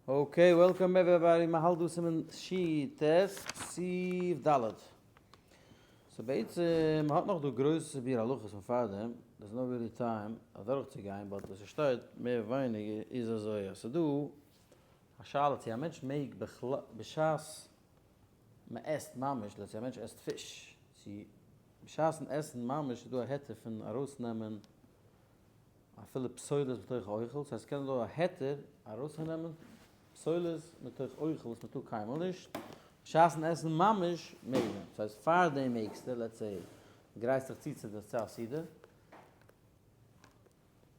Okay, welcome everybody, מען האלט דא סימן ש ט, סעיף ד'. So בעצם, מען האט נאך דא גרויסע ביאור הלכות פון פארדעם, there's no really time אדורכצוגיין, but וואס עס שטייט מער ווייניגער איז אזוי, אז ס'איז דא א שאלה צו א מענטש מעג בכלל בשעת מען עסט ממש, let's say א מענטש עסט פיש, צו בשעת'ן עסן ממש איז דא א היתר פון ארויסנעמען אפילו פסולת מתוך האוכל, ס'הייסט ס'קען דא א היתר ארויסצונעמען פסולת מתוך אוכל וואס מ'טאר קיינמאל נישט, בשעת'ן עסן ממש מעג מען, ס'הייסט פארדעם מעגסטו, let's say גרייסט זיך צו צו די צו א סעודה,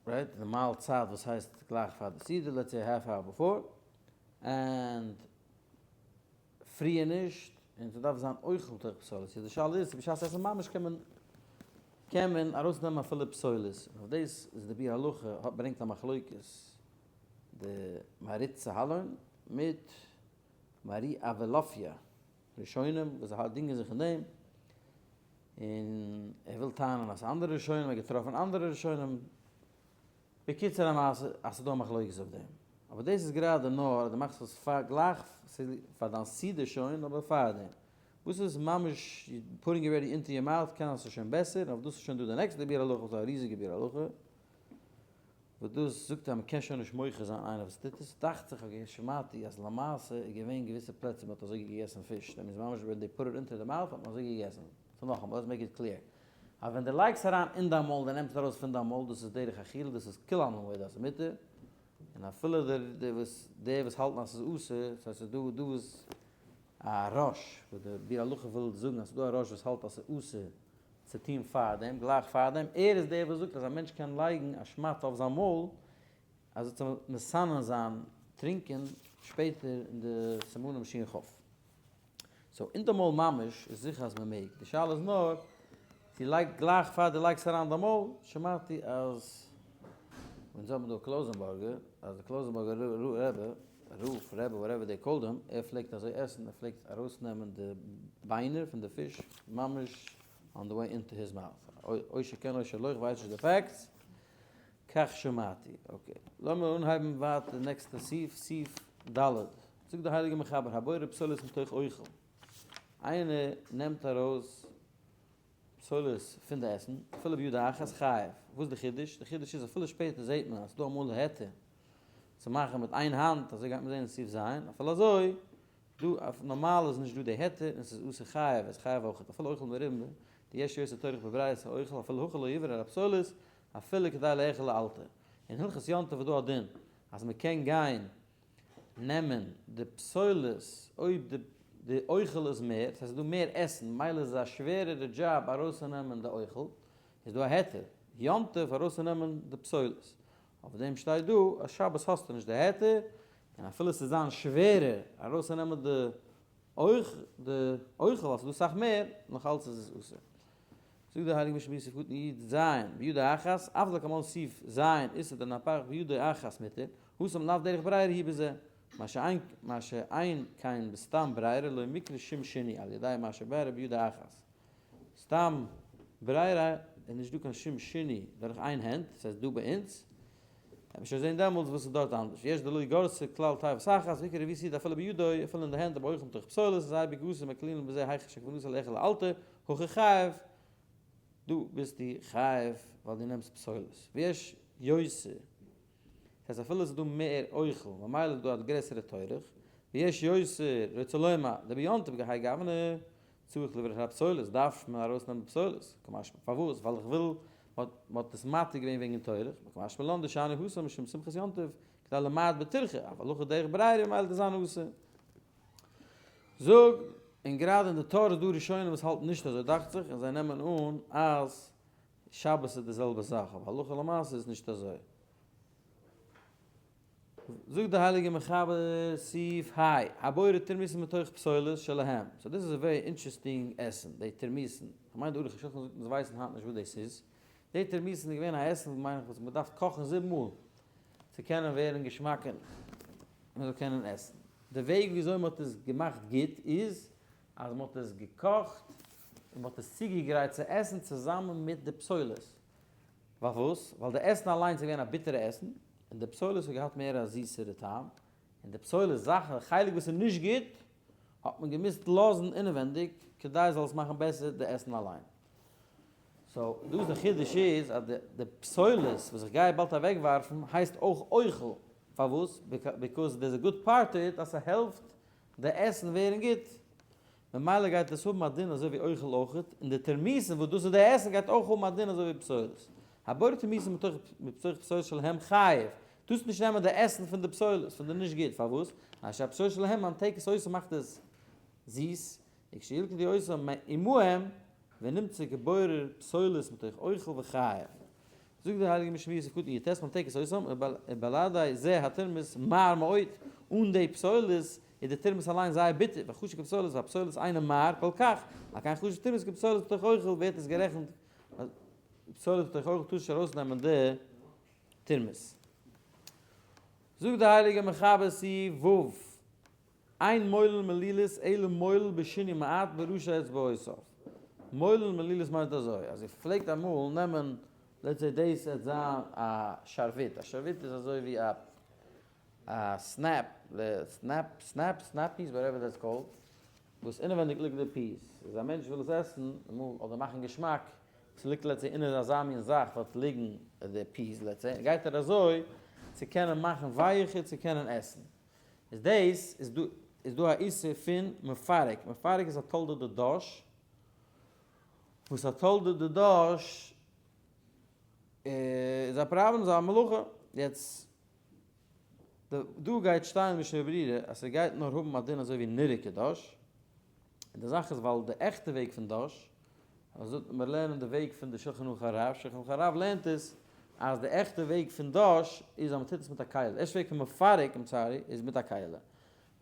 right, די מאל צייט וואס הייסט גלייך פאר די סעודה, let's say half hour before, and פריער נישט, און ס'דארף זיין אוכל מתוך פסולת, איז די שאלה איז צו בשעת עסן ממש קען מען קען מען ארויסנעמען אפילו פסולת, און אויף דאס איז די ביאור הלכה האט ברענגט א מחלוקת די מהרי"ט סהלון מיט מהרי"י אבולעפיא ראשונים וואס זיי דינגען זיך אין דעם, און ער וויל טענה'ן אז ס'איז אנדערע ראשונים, ער האט געטראפן אנדערע ראשונים. בקיצור המעשה אז ס'איז דא א מחלוקת אויף דעם. אבער דאס איז גראדע נאר אז דו מאכסט עס פאר גלייך פאר דיין סעודה שוין אבער פארדעם וואס איז ממש putting already into your mouth קען אז ס'איז שוין בעסער און אויף דאס איז שוין דא די נעקסטע ביאור הלכה וואס איז א ריזיגע ביאור הלכה וואס דאס זאגט אז מ'קען שוין נישט מוחה זיין איינער וואס טוט עס דאכט זיך אקעי שמעתי אז למעשה איז געווען געוויסע פלעצער מ'האט אזוי געגעסן פיש דעם איז ממש ווען they put it into the mouth האט מען אזוי געגעסן so נאכאמאל let's make it clear אז ווען דו לייגסט אריין אין דיין מויל, דו נעמסט ארויס פון דיין מויל, דאס איז דרך אכילה, דאס איז כולי עלמא מודה אז ס'איז מותר, און אפילו דער דער וואס דער וואס האלטן אז ס'איז אסור, דאס הייסט ס'איז דא דא איז א ראש, וואס די ביאור הלכה וויל זאגן אז ס'איז דא א ראש וואס האלט אז ס'איז אסור צו טון פארדעם, גלייך פארדעם, ער איז דער וואס זאגט אז א מענטש קען לייגן א שמאטע אויף זיין מויל, אזוי צו מסנן זיין טרינקען שפעטער אין די סימנים שין כ'. So אין די מויל ממש איז זיכער אז מען מעג, די שאלה איז נאר צו לייגט גלייך פאר די לייגסט אריין די מויל, שמעתי אז אונז האבן דא קלויזענבורגער, אז די קלויזענבורגער רבי, רב, רבי, whatever they called him, ער פלעגט אזוי עסן, ער פלעגט ארויסנעמען די ביינער פון די פיש ממש on the way into his mouth, או שכן או שלא, איך ווייס נישט די facts, כך שמעתי, okay, לאמיר אנהייבן ווייטער די נעקסטע סעיף, סעיף ד'. זאגט דער הייליגער מחבר הבורר פסולת מתוך אוכל, איינער נעמט ארויס פסולת פון די עסן, אפילו בידו אחת חייב, וואס איז די חידוש? די חידוש איז אפילו שפעטער זעט מען אז ס'איז דא אמאל די היתר צו מאכן מיט איין האנט, אזוי גייט מען זען אין סעיף ז', אפילו אזוי, דא אויף נארמאל איז נישט דא די היתר און ס'איז אסור חייב, איז חייב אויך, אפילו אוכל מרובה, דיש יותר טורח בברירת האוכל, אפילו הכי לא יברר הפסולת, אפילו כדי לאכול לאלתר. אין הלכות יום טוב איז דא א דין אז מ'קען גיין נעמען די פסולת אויב די די אוכל איז מער, ס'הייסט ס'איז דא מער עסן מילא איז עס א שווערערע דזשאב ארויסצונעמען די אוכל, איז דא א היתר יום טוב ארויסצונעמען די פסולת, אויף דעם שטייט דא אז שבת האסטו נישט די היתר, און אפילו ס'איז זיין שווערער ארויסצונעמען די די אוכל ווייל ס'איז דא סאך מער, נאך אלץ איז עס אסור. זאגט דער הייליגער משנה ברורה סעיף קטן י ז, בידו אחת, אף לקמן סעיף ז איסור דנפח בידו אחת מותר, התם לאו דרך ברירה היא בזה, מה שאין מה שאין כן בסתם ברירה לא מיקרי שום שינוי על ידי מה שבערה בידו אחת. סתם ברירה איז נישט דא קיין שום שינוי דורך איין הענט, ס'הייסט דא ביי אונז, וועט מען שוין זען דעמאלטס וואס איז דארט אנדערש, יש דלא גרסה כלל תיבת אחת, ועיקר רביעית יד אפילו בידו, אפילו אין די הענט אבער אויך מתוך פסולת, איז אייביג אסור מקלינן בזה היכא שכוונתו לאכול לאלתר, הכא חייב, דא ביסטו חייב ווייל דו נעמסט פסולת, ויש יותר, ס'הייסט אפילו עס איז דא מער אוכל ממילא איז דא א גרעסערע טורח, ויש יותר, רוצה לומר, דביום טוב כהאי גוונא, צריך לברר הפסולת, דארף מען ארויסנעמען די פסולת, קמשמע, פארוואס? ווייל איך וויל, מען האט עס מתיר געווען וועגן טורח, קמשמע לן דשאני התם משום שמחת יום טוב, כדי למעט בטירחא, אבל הכא דרך ברירה ממילא דאס זיין אסור. זאג, און גראדע אין די טור איז דא ראשונים וואס האלטן נישט אזוי דאכט זיך, און זיי נעמען אן אז שבת איז די זעלבע זאך, אבער הלכה למעשה איז נישט אזוי. זאגט די הייליגע מחבר סעיף ה', הבורר תורמוסין מתוך פסולת שלהם, so דאס איז א very interesting עסן, די תורמוסין, כ'מיין די ערוך השולחן זאגט אונז ווייסן היינט נישט וואס דאס איז, די תורמוסין איז געווען א עסן מיין איך וואס מען דארף קאכן זיבן מאל צו קענען ווערן געשמאק און מען זאל קענען עסן, די וועג ווי אזוי מען האט עס געמאכט גוט איז אז מען האט עס געקאכט און מען האט עס צוגעגרייט צו עסן צוזאמען מיט די פסולת, פארוואס? ווייל די עסן אליינס איז געווען א ביטערע עסן, און די פסולת האט געהאט מער א זיסערע טעם, און די פסולת זאכן, די חלק וואס איז נישט גוט, האט מען געמוזט לאזן אינעווענדיג כדי זאל עס מאכן בעסער די עסן אליין. so דא איז די חידוש איז אז די פסולת וואס איך גיי באלד אוועק ווארפן הייסט אויך אוכל, פארוואס? because there's a good part to it אז ס'העלפט די עסן ווערן גוט, ממילא גייט עס האבן א דין אזוי ווי אוכל אויכעט, און די תרמיסן וואס דאס איז די עסן גייט אויך האבן א דין אזוי ווי פסולת. הבורר תרמיסן מתוך מתוך פסולת שלהם חייב, טארסט נישט נעמען די עסן פון די פסולת, פון די נישט גוט, פארוואס? אשר הפסולת שלהם ממתקת אותה מאכט עס זיס, וכשילקטו אותה עמהם ונמצא כבורר פסולת מתוך אוכל וחייב. זאגט דער הייליגער משנה יוסף קטן יט ממתקת אותם ובלעדי זה התרמיס מר מאוד, אן די פסולת איז די תרמיס אליין זייער ביטער, וחשוב כפסולת והפסולת אינה מר כל כך, על כן חשוב תרמיס כפסולת בתוך אוכל ווערט עס גערעכנט פסולת בתוך אוכל טארסט נישט ארויסנעמען די תרמיס. זאגט דער הייליגער מחבר סי' ו' אין מולין מלילות אלא מולל בשינוי מעט בראשי אצבעותיו. מולין מלילות מיינט אזוי, אז איר פלעגט אמאל נעמען, let's say דאס וועט זיין א שרביט, א שרביט איז אזוי ווי א א snap, snap, snap, snap peas, whatever that's called, וואס אינעווענדיג ליגט די peas, איז א מענטש וויל עס עסן, אמאל, אדער מאכן געשמאק, ס'ליגט let's say אין אזא מין זאך וועט ליגן די peas let's say, גייט ער אזוי צו קענען מאכן ווייעכער צו קענען עסן. איז דאס איז דא איז דא א איסור פון מפרק, מפרק איז א תולדה דדש, וואס א תולדה דדש איז א פראבלעם איז א מלאכה, יעצט דא גייט שטיין משנה ברורה אז ס'גייט נאר האבן א דין אזוי ווי נראה כדש, און די זאך איז ווייל די עכטע וועג פון דש, אזוי מיר לערנען די וועג פון די שלחן ערוך הרב, שלחן ערוך הרב לערנט עס אז די עכטע וועג פון דש איז אז מען טוט עס מיט א כלי, די ערשטע וועג פון מפרק I'm sorry איז מיט א כלי,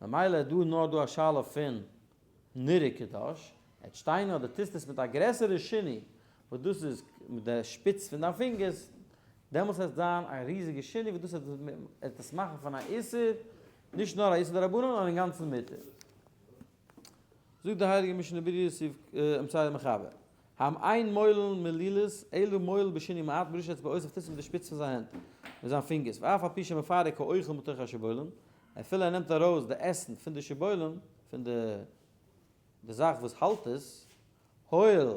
ממילא איז דא נאר דא א שאלה פון נראה כדש, עט שטיין אדער טוסט עס מיט א גרעסערע שינוי וואס דאס איז מיט די שפיץ פון דיין פינגערס, דעמאלטס וועט זיין א ריזיגע שינוי וואס דאס וועט עס מאכן פון א איסור, נישט נאר א איסור דרבנן נאר אינגאנצן מותר. זאגט די הייליגע משנה ברורה סעיף אמצעי המחבר, הם אין מולין מלילות אלא מולל בשינוי מעט בראש אצבעותיו טוט עס מיט די שפיץ פון זיין הענט, מיט זיין פינגערס, ואף על פי שמפרק האוכל מתוך השבולים, אפילו ער נעמט ארויס די עסן פון די שבולים, פון די די זאך וואס האלט עס, הואיל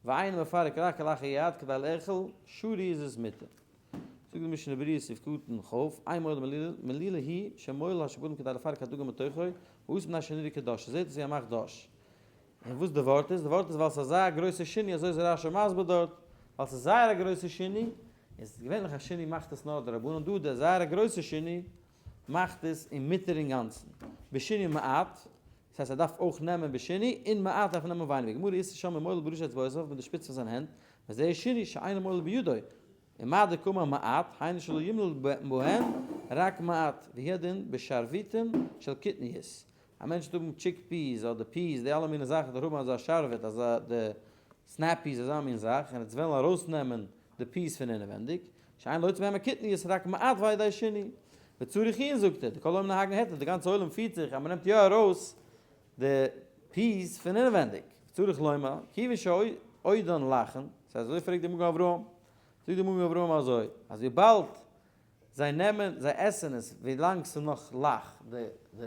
ואין מפרק רק כלאחר יד כדי לאכול שרי איז עס מותר. זאגט די משנה ברורה סעיף קטן כ', אין מולין מלילה, מלילה היא שמולל השבולים כדי לפרק הדגן מתוכו, והוא מפני שנראה כדש, ס'זעט אויס ווי ער מאכט דש. און וואס די ווארט איז? די ווארט איז ווייל ס'איז אזא גרויסע שינוי, אזוי איז רש"י מסביר דארט, ווייל ס'איז זייער א גרויסע שינוי, איז געווענליך א שינוי מאכט עס נאר דרבנן, דא די זייער א גרויסע שינוי מאכט עס אין מותר אינגאנצן, בשינוי מעט, דאס הייסט ער דארף אויך נעמען בשינוי, און מעט דארף ער נעמען ווייניגער, גמרא איסר שם מולל בראשי אצבעותיו מיט די שפיץ פון זיין הענט, וזה שינוי שאינו מולל בידו, ומה דקאמר מעט, היינו שלא ימלול בהן רק מעט, והוא הדין בשרביטין של קטניות, א מענטש וועט האבן chick peas אדער peas, די אלע מיני זאכן וועט ער האבן אזא שרביט, אזא די snap peas אזא מין זאך, און ער וועט וועלן ארויסנעמען די peas פון אינעווענדיג, שאין להוציא מהם הקטניות רק מעט ועל ידי שינוי. וצריך עיון זאגט ער, דכל העולם נוהגין היתר, די גאנצע עולם פירט זיך אז מען נעמט יא ארויס די peas פון אינעווענדיג. וצריך לומר, כיוון שעודן לחין, ס'הייסט אזוי פרעגט די מגן אברהם, זאגט די מגן אברהם אזוי, אז וויבאלד זיי נעמען, זיי עסן עס ווילאנג ס'איז נאך לח, די די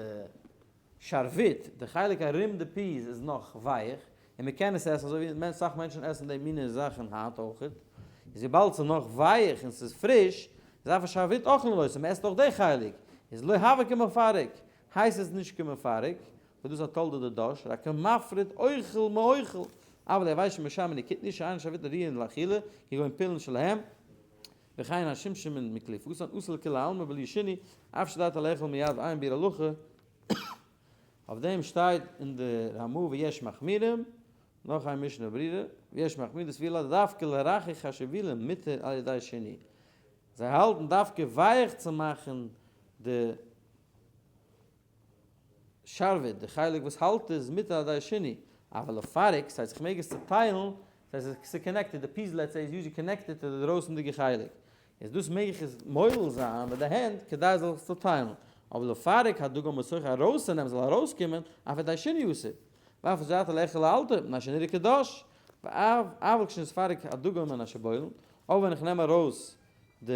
שרביט, די חלק ארום די peas איז נאך ווייך, און מען קען עס עסן אזוי ווי סאך מענטשן עסן די מיני זאכן היינט אויכעט, איז וויבאלד ס'איז נאך ווייך און ס'איז פריש, איז אף השרביט אוכלין אותו, מען עסט אויך די חלק, איז לא הוה כמפרק, הייסט עס נישט כמפרק, וואס דאס איז א תולדה דדש, רק כמפריד אוכל מאוכל, אבל יבש משם נקיט נישט שאין השרביט ראויין לאכילה, כגון פולין שלהם, וכן השומשמין מקליפתן אסור לכולי עלמא בלי שינוי, אף שדעתו לאכול מיד ועיין ביאור הלכה, אויף דעם שטייט אין די רמ"א ויש מחמירים, נאך איין משנה ברורה, ויש מחמירים דסבירא ליה דווקא לרכך השבולים מותר על ידי שינוי, זיי האלטן דווקא ווייך צו מאכן די שרביט, די חלק וואס האלט איז מותר על ידי שינוי, אבל לפרק, ס'הייסט איך מעג עס צוטיילן, ס'הייסט ס'איז connected, די peas let's say איז usually connected צו די דרויסענדיגע חלק, איז דאס מעג איך עס מולל זיין מיט די הענט כדי זאל זיך צוטיילן, אבער לפרק הדגן מתוכו ארויסצונעמען זאל ארויסקומען, אף על ידי שינוי אסור, ואף שדעתו לאכול לאלתר, מפני שנראה כדש, אבל כשנתפרק הדגן מן השבולין, אבער ווען איך נעם ארויס די.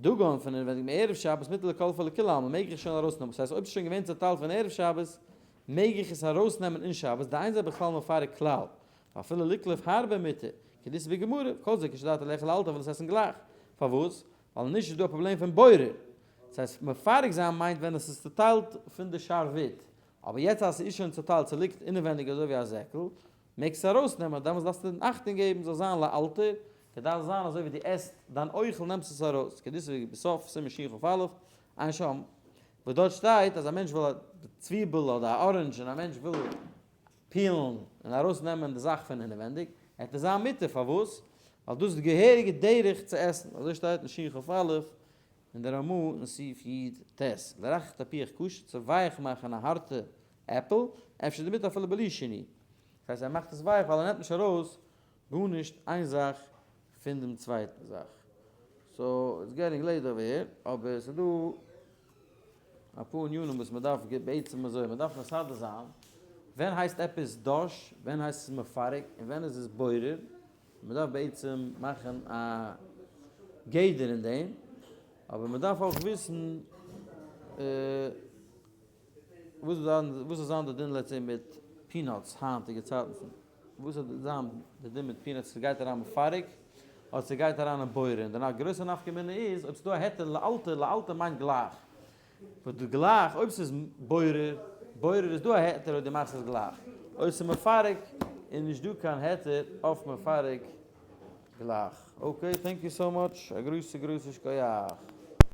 דגן פון אינווענדיג מערב שבת מותר לקלפו לכולי עלמא מעג איך שוין ארויסנעמען, ס'הייסט אויב ס'איז שוין געווען צעטיילט פון ערב שבת מעג איך עס ארויסנעמען אין שבת, דאין זה בכלל מפרק כלל, ואפילו לקלוף הרבה מותר, כדאיתא בגמרא, כל זה כשדעתו לאכול לאלתר וויל עס עסן גלייך, פארוואס? ווייל נישט איז דא א פראבלעם פון בורר, ס'הייסט מפרק זיין מיינט ווען עס איז צוטיילט פון די שרביט, אבער יעצט אז ס'איז שוין צוטיילט ס'ליגט אינעווענדיג אזוי ווי א זעקל, מעגסט עס ארויסנעמען, דעמאלס דארפסטו אכטונג געבן ס'זאל זיין לאלתר, כדי זאל זיין אזוי ווי דו עסט דיין אוכל נעמסט עס ארויס, כדאיתא בסוף סימן שכ"א, עיין שם, וואס דארט שטייט אז א מענטש וויל א צוויבל אדער א orange און א מענטש וויל peel ן און ארויס נעמען די זאך פון אינעווענדיג, עט עס זיין מותר, פארוואס? ווייל דאס איז די געהעריגע דרך צו עסן, אזוי שטייט אין שכ"א אין די רמ"א אין סעיף י"ט, לרכך תפוח קשה, צו ווייך מאכן א הארטע עפל, אפשר דערמיט אפילו בלי שינוי, דאס הייסט ער מאכט עס ווייך ווייל ער נעמט נישט ארויס גארנישט איין זאך פון דעם צווייטן זאך. so it's getting late over here, אבער ס'איז דא אפאר ענינים וואס מ'דארף בעצם אזוי, מ'דארף מסדר זיין ווען הייסט עפעס דש, ווען הייסט עס מפרק, און ווען איז עס בורר, מ'דארף בעצם מאכן א גדר אין דעם, אבער מ'דארף אויך וויסן וואס זאל זיין די דין let's say מיט peanuts היינטיגע צייטן פון וואס זאל זיין די דין מיט peanuts ס'גייט אריין מפרק אדער ס'גייט אריין אין בורר און די גרויסע נפקא מינה איז אויב ס'דא א היתר לאלתר לאלתר מיינט גלייך וואס די גלייך אויב ס'איז בורר בורר איז דא א היתר אויב די מאכסט עס גלייך אויב ס'איז מפרק איז נישט דא קיין היתר אויף מפרק גלייך okay thank you so much א גרויסע גרויסע שכוח.